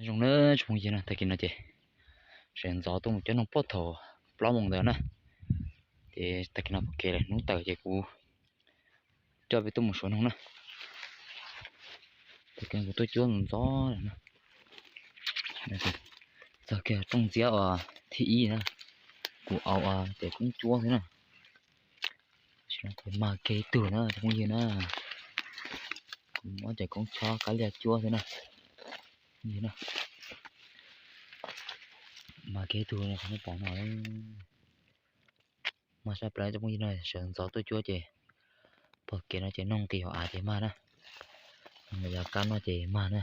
Zoo na tsoom phooj ywg na, tag kis no ces sawv ntxov tuaj mus cuab noog puag thaum plaub moos ntawd na. Ces tag kis no pom kev lawm, hnub tawm ces kuv coj peb tuaj mus suav noog na. Tag kis kuv tuaj cuab ntxov lawm na. Txog kiag rooj ntxiab uas thib ib na, kuv au cawv koob cuab xwb na. Kuv mag kiag ib tug na tsoom phooj ywg na. Kuv muab cawv koob chob kab liag cuab xwb na. Mag kiag ib tug no, pom no. Mag sab plaws tsoom phooj ywg na, sawv ntxov tuaj cuab ces pom kev no ces noog nqis hauv av ces mag na. Yav kab no ces mag na.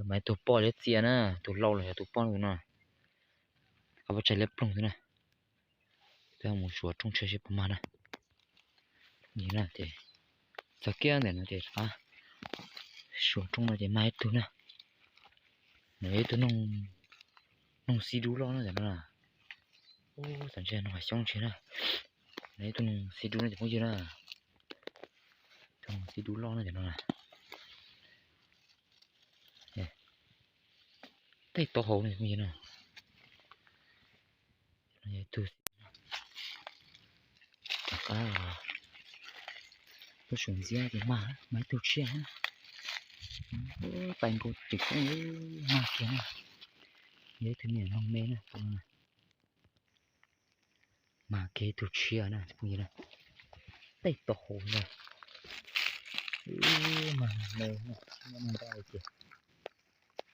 Mas ib tug poj liab txias na, tus lau los yog tus poj no, qab puab tsaig liab ploog xwb na. Peb mus suav rooj tshiab seb puas mag na. Ces txog kiag ntawm no ces rov qab suav rooj no ces mag ib tug na. Nws yog ib tug noog xib dub loj na ntawm no. Ub, txaus ntshai, noog hav xyoob ntshai na. Nws yog ib tug noog xib dub no cov phooj ywg na. Tus noog xib dub loj no ntawm no na. Tej tau hauv no cov phooj ywg na. Rov qab tuaj suav ntxiab ces mag, mag ib tug tshiab na. Pais nkaus tsev koob mag kiag na. Yog ib tug niam noog me na. Mag kiag ib tug tshiab na cov phooj ywg na. Tej tau hauv na. Mag me na, muaj noog daj li ces.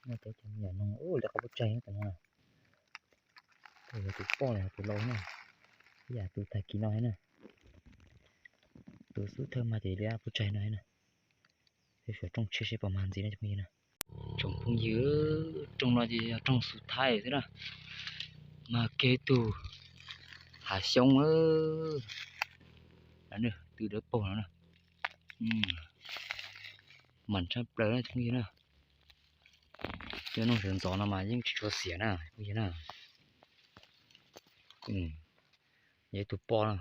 Muaj cov, cov me nyuam noog ua liab qab puab tsaig na. Tus yog tus poj los yog tus lau na. Ib yam tus tag kis no thiab na. Tus xub thawj mag ces liab qab puab tsaig no thiab na. Peb suav rooj tshiab seb puas mag ntxiv na cov phooj ywg na. Tsoom phooj ywg, rooj no ces yog rooj xub thawj xwb na. Mag kiag ib tug hav xyoob, tw dawb paug no na. Mas tshaj plaws na cov phooj ywg na. Cov noog sawv ntxov no mas yeej tsis tshua xiam na cov phooj ywg na. Yog ib tug poj na.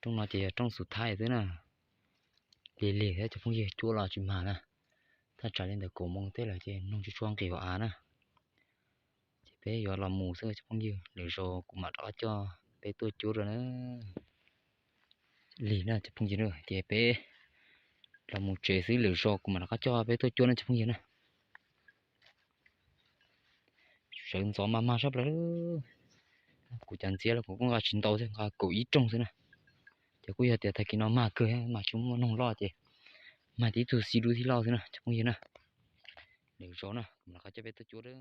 Rooj no ces yog rooj xub thawj xwb na. Lig lig thiab cov phooj ywg, cuab los tsis mag na. Thaj tsam li ntawm kaum moos tej lawm ces noog tsis tshua nqis hauv av na. Ces peb yuav los mus xwb cov phooj ywg, lwm zaus kuv mam rov qab coj peb tuaj cuab dua na. Lig na cov phooj ywg, ces peb los mus tsev xwb, lwm zaus kuv mam rov qab coj peb tuaj cuab na cov phooj ywg na. Sawv ntxov mas mag sab plaws. Kuv cov ntxiab los kuv kuj nqa tsis ntau thiab, nqa kaum ib rooj xwb na. Ces kuj yog tias tag kis no mag kawg mas tsis muaj noog loj ces mag tib tug xib dub thib loj xwb na cov phooj ywg na. Lwm zaus na kuv mam rov qab coj peb tuaj cuab dua.